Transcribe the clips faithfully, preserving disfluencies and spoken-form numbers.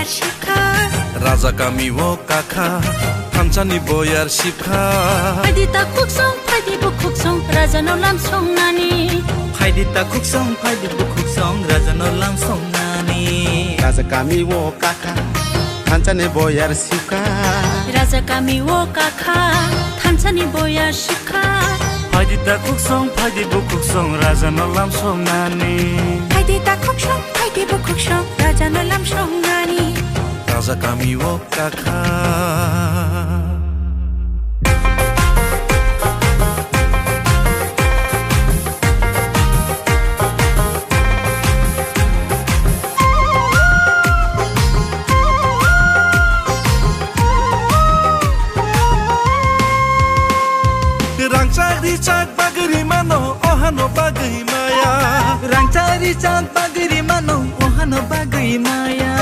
Raja kami o kakha, thansani boyar sibkha. Phaidi ta khuksong, phaidi bukhuksong, raja no lam songnani. Phaidi ta khuksong, phaidi bukhuksong, raja no lam songnani. Raja kami o kakha, thansani boyar sibkha. Raja kami o kakha, thansani boyar sibkha. Phaidi ta khuksong, phaidi bukhuksong, raja no lam songnani. Phaidi ta khuksong, phaidi bukhuksong, raja no lam songnani. Raja kami o kakha. Rangchak richak bagwi rimano, ohano bagwi maya. Rangchak richak bagwi rimano, ohano bagwi maya.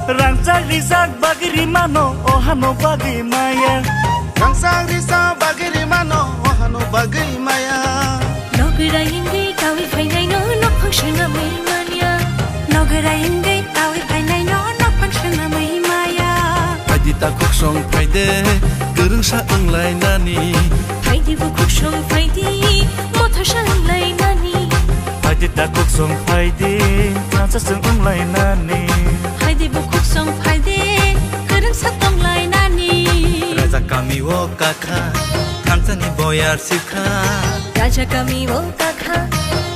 Rangchak richak bagwi rimano, ohano bagwi maya. Rangchak richak bagwi rimano, ohano bagwi maya. Nogwrai wngwi kawi phainaino, nokhong swnamwi manya. Nogwrai wngwi kawi phainaino, nokhong swnamwi maya. Phaidi ta khuksong phaide, kwrwngsa wnglainani. Phaidi bukhuksong phaidi, mothosa wnglainani. Phaidi ta khuksong phaidi, thansaswng wnglainani. Phaidi bukhuksong phaidi, kwrwngsa tonglainani. Raja kami o kakha, thansani boyar sibkha. Raja kami o kakha,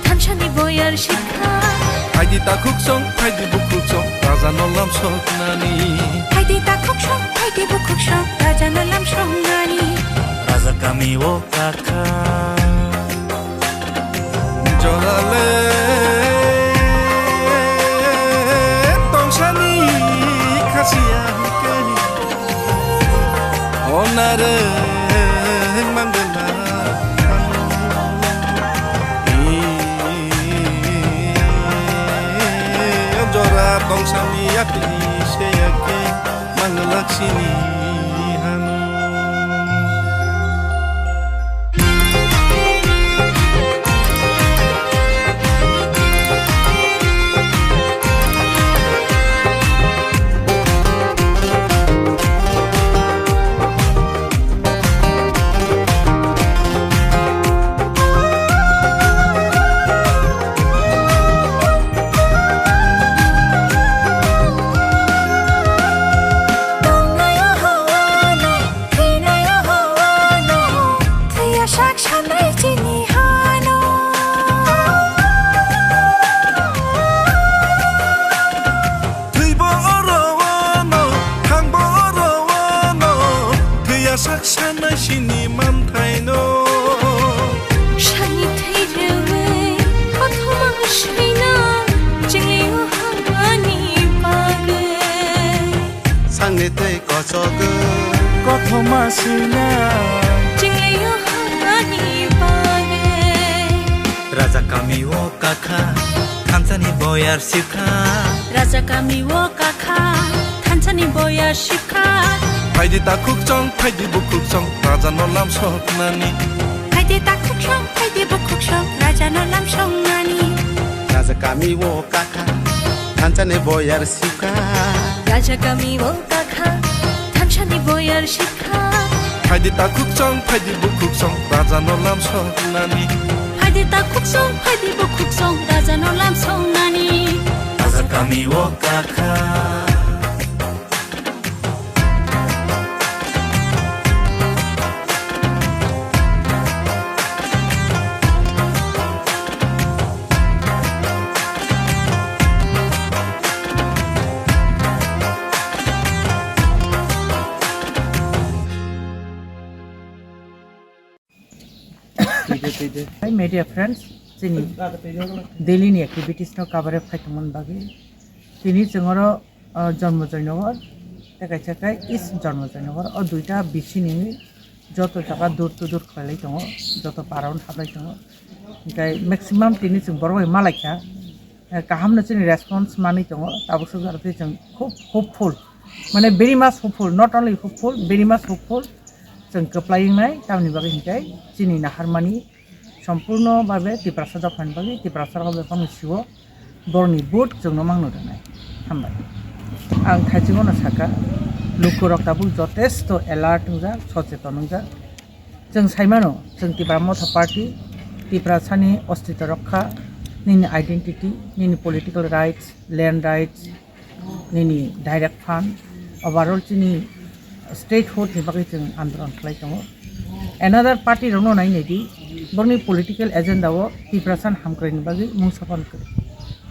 thansani boyar sibkha. Phaidi ta khuksong, phaidi bukhuksong, raja no lam soknani. Phaidi ta khuksong, phaidi bukhuksong, raja no lam songnani. Raja kami o kakha. Jorale tongsani khasiya hwnkhe. Onare mangala. Jora tongsani yakni se yakni mangala sini hanu. Thwinaio hawano, thwiya sak sanai chini hano. Thwibo oro wano, thangbo oro wano, thwiya sak sanai chini manthaino. Sani thwi rwui, kothoma swina, chwngwi o hamani bagwi. Sangni twi kochogwi. Kothoma swina. Chwngwi o hamani bagwi. Raja kami o kakha, thansani boyar sibkha. Raja kami o kakha, thansani boyar sibkha. Phaidi ta khuksong, phaidi bukhuksong, raja no lam soknani. Phaidi ta khuksong, phaidi bukhuksong, raja no lam songnani. Raja kami o kakha, thansani boyar sibkha. Raja kami o kakha, thansani boyar sibkha. Phaidi ta khuksong, phaidi bukhuksong, raja no lam songnani. Phaidi ta khuksong, phaidi bukhuksong, raja no lam songnani. Raja kami o kakha. Hi media friends, chini daily ni activities no cover up khai tongmani bagwi tini chwng oro, ah, Janmajoynagar tei kaisa khe East Janmajoynagar, o duita bisi ni joto jaga door to door khlailai tongo, joto para o hablai tongo, hinkhe maximum tini chwng borok bai malaikha. Eh, kaham no chini response manwi tongo, tabuk swk jora tei chwng khub hopeful, mane very much hopeful, not only hopeful, very much hopeful, chwng kwplai wngnai, tamni bagwi hinkhe chini naharmani sompurno babe Tiprasa dophani bagwi Tiprasa rok bebakno sio, Borokni vote chwngno mangno rwnai. Hambai. Ang thaichingno saka, lukurok tabuk jotesto alert wngjak, socheton wngjak. Chwng saimano, chwng Tipra Motha Party, Tiprasani ostitw rokha, nini identity, nini political rights, land rights, nini direct fund, overall chini statehood ni bagwi chwng andolon khlai tongo. Another party rokno nai naidi, borokni political agenda o Tiprasan hamkraini bagwi mungsa phan kwrwi.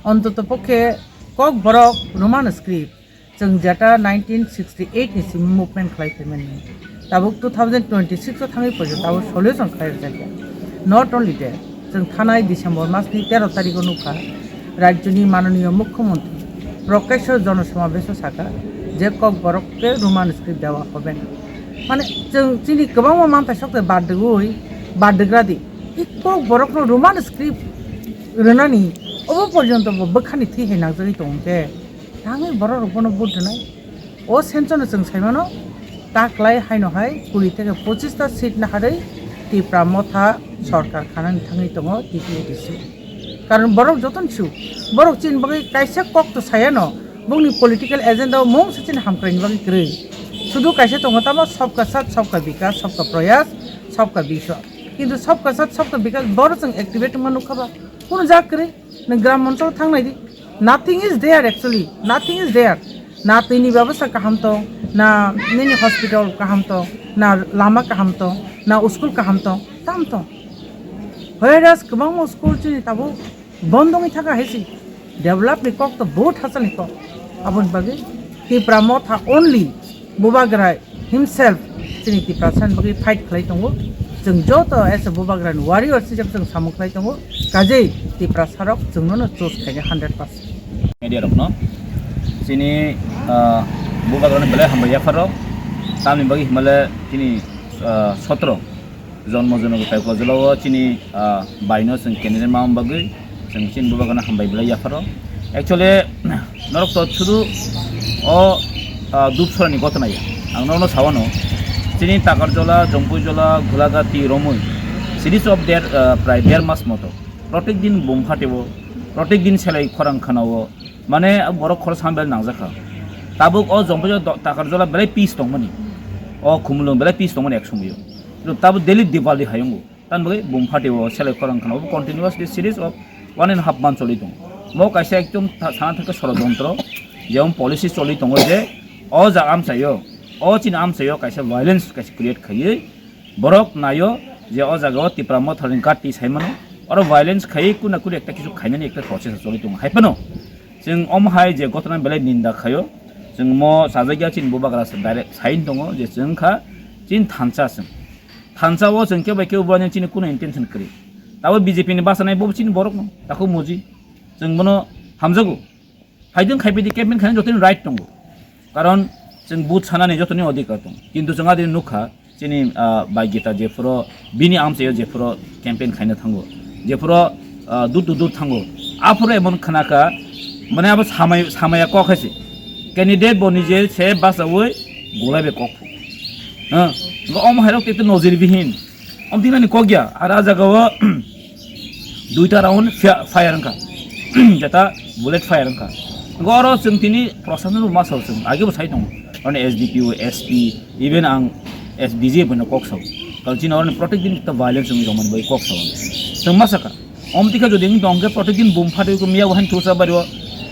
Ontoto pokhe Kokborok Roman script chwng jeta nineteen sixty eight ni simi movement khlai phaimani. Tabuk two thousand twenty six o thangwi poito tabuk solution khlai rwjakya. Not only that, chwng thanai December masni tero tarikh o nukha, rajyoni mananiyo mukhyamantri Prokesho jonosomabesho saka je Kokborok ke Roman script dewa hoben. Mane chwng chini kwbangma manthai sokte badrwgwi badrwgradi. I Kokborokno Roman script rwnani obo porjonto bo bwkhani thwi hai nangjagwi tongkhe. Tangwi borok rok bono vote rwnai. O senchano chwng saimano, ta klai haino hai kuri theke pochista seat naharwi Tipra Motha sorkar khanani thangwi tongo T T A D C. Karon borok jotono su, borok chini bagwi kaisa kok to sayano, bongni political agenda o mungsa chini hamkraini bagwi kwrwi. Sudu kaisa tongo tamo sabka sath, sabka bikas, sabka prayas, sabka biswas. Kintu sabka sath, sabka bikas borok chwng activate wngma nukha ba? Kunu jak kwrwi. Nwng gram monchol thang nai di. Nothing is there actually. Nothing is there. Na twi ni babasa kaham tong, na nini hospital kaham tong, na lama kaham tong, na school kaham tong, tam tong. Whereas kwbangma school chini tabuk bondongwi thaka hai si. Develop ni kok to bahut hachal ni kok. Aboni bagwi Tipra Motha only Bubagra himself chini Tiprasa ni bagwi fight khlai tongo. Chwng joto as a Bubagra ni warrior sijak chwng samung khlai tongo. Kajei Tiprasa rok chwngno no choose khainai hundred percent. Media rokno chini, ah, Bubagra ni belai hambai yapharo. Tamni bagwi himale chini, ah, sotro jonmo jonmo bai kojolo o chini, ah, baino chwng candidate ma bagwi chwng chini Bubagrano hambai belai yapharo. Actually, norok to sudu o, ah, Dupsora ni gotona ya. Ang norokno sawano, chini Takarjola, Jompuijola, Ghulagati, Romwi, series of der, ah, prai der mas moto. Protek din bum phatio, protek din selai khorang khanao. Mane borok khorok sam bel nangjakha. Tabuk o Jompuijola do-, Takarjola belai peace tongmani. O Khumulwng belai peace tongmani ek somoyo. Tabuk daily Diwali hayungo. Tan bagwi bum phatio selai khorang khana bo continuously series of one and half month choli tongo. Mo kaisa ekdom tha-, sana thangkhe sorojontro, jemon policy choli tongo je o jaga amchaio, o chini amchaio kaisa violence kaisa create khaiwi borok naio je o jaga o Tipra Motha ni gatti sai mano, oro violence khaiwi kuna kuri ekta kisu khainani ekta process choli tongo. Hai phano chwng omo hai je gotona belai ninda khaio, chwng mo sajagya chini Bubagra se direct sai tongo je chwng kha chini thansa chwng. Thansa o chwng kebo kebo ani chini kuno intention kwrwi. Tabo B J P ni bachanai bo chini borok no, takhuk muji. Chwng bono hamjago. Phaidwng khai phaidi campaign khaina jotoni right tongo. Karon chwng vote sanani jotoni odhikar tongo. Kintu chwng adini nukha chini, ah, bai Gita jephuru bini amchaio jephuru campaign khaina thango. Jephuru, ah, door to door thango. Aphuru emon khnakha, mane abo samai, samaya kok hai se. Candidate bo nije se bachaui golai bai kok phu. Ha, ngo omo hairok te nojir bihin. Om tinani kok ya, ar a jaga o duita round fia-, fire wngkha. Jeta bullet fire wngkha. Ngo oro chwng tini proshashan rok ma sao chwng, age bo sai tongo. Oro S D P O, S P, even ang S D G bono kok sao. Karon chini oro ni protek din ekta violence wngwi tongmani bai kok sao. Chwng ma saka. Om tikha jodi wng tong khe protek din bum phatwi khe miya bo hain thusa bari o,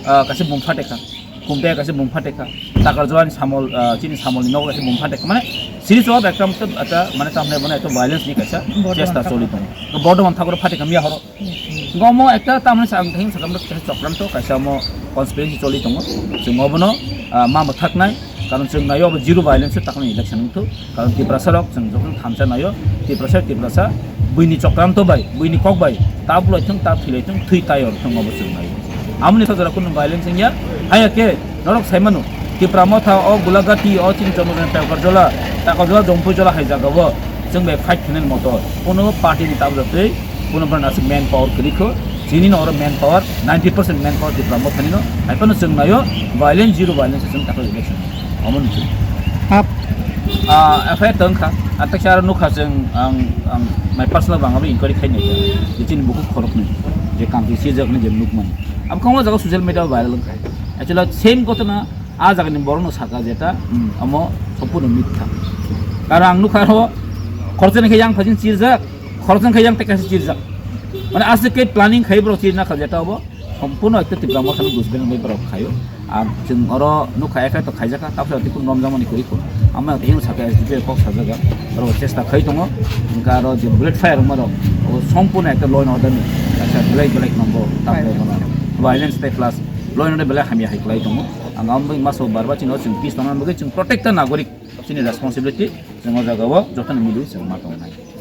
ah, kaisa bum phatekha. Kumte kaisa bum phatekha. Takarjola ni samol, ah, chini samol ni nogo kaisa bum phatekha. Mane series of ekta, ekta, mane tamne bono ekta violence ni kaisa chesta choli tongo. Bordoman thakoro phatekha miya horo. Ngo mo ekta tamne sa ang thing sakam kaisa chokranto kaisa mo conspiracy choli tongo. Chwng obono, ah, ma mwthaknai. Karon chwng naio abo zero violence takni election wngthok. Karon Tiprasa rok chwng jokhon thansa naio, Tiprasa, Tiprasa, buini chokranto bai, buini kok bai, ta bulai thung, ta thwilai thung, thwi tai or thung abo chwng naio. Amoni sajora kunu violence wngya, haya khe norok saimano, Tipra Motha o Gulagati o chini Jonogoni Takarjola, Takarjola Jompuijola hai jaga o chwng bai fight khainani motor, kono party ni tabuk twi, kono brana aswk man power kwrwi kho, chini no oro man power, ninety percent man power Tipra Motha ni no, hai phano chwng naio, violence, zero violence chwng takhuk election. Omo ni chwng. Hap. Ah, F I R tong kha. Atak sar nukha chwng ang, ang my personal bang abo inquiry khai nai. Je chini buku khorok ni. Je kam si je je nuk man. Abo khe omo jaga social media viral wngkha. Actually same ghotona a jagani borokno saka jeta, hmm, omo sompurno mitha. Karon ang nukha aro khoroksa ni khe yang phajin chirjak, khoroksa ni khe yang tekasi chirjak. Mane aswk khe planning khai borok chirna kha jeta obo sompurno ekta Tipra Motha ni dusbel wngwi borok khaio. Ar chwng oro nukha, F I R to khaijakha, tabukhe tei kunu romjakmani kwrwi kho. Amo tei hino saka S D P O kok sajaga, oro chesta khai tongo. Hwnkhe aro je bullet fire wngmarok, obo sompurno ekta law and order ni kaisa belai belai kheno bo tamo bono violence tei plus law and order belai hamya hai kwlai tongo. Ang amo bagwi masa o barba chini o chwng peace tongna bagwi chwng protector nagorik chini responsibility, chwng o jaga o jotono mili chwng ma tongnai.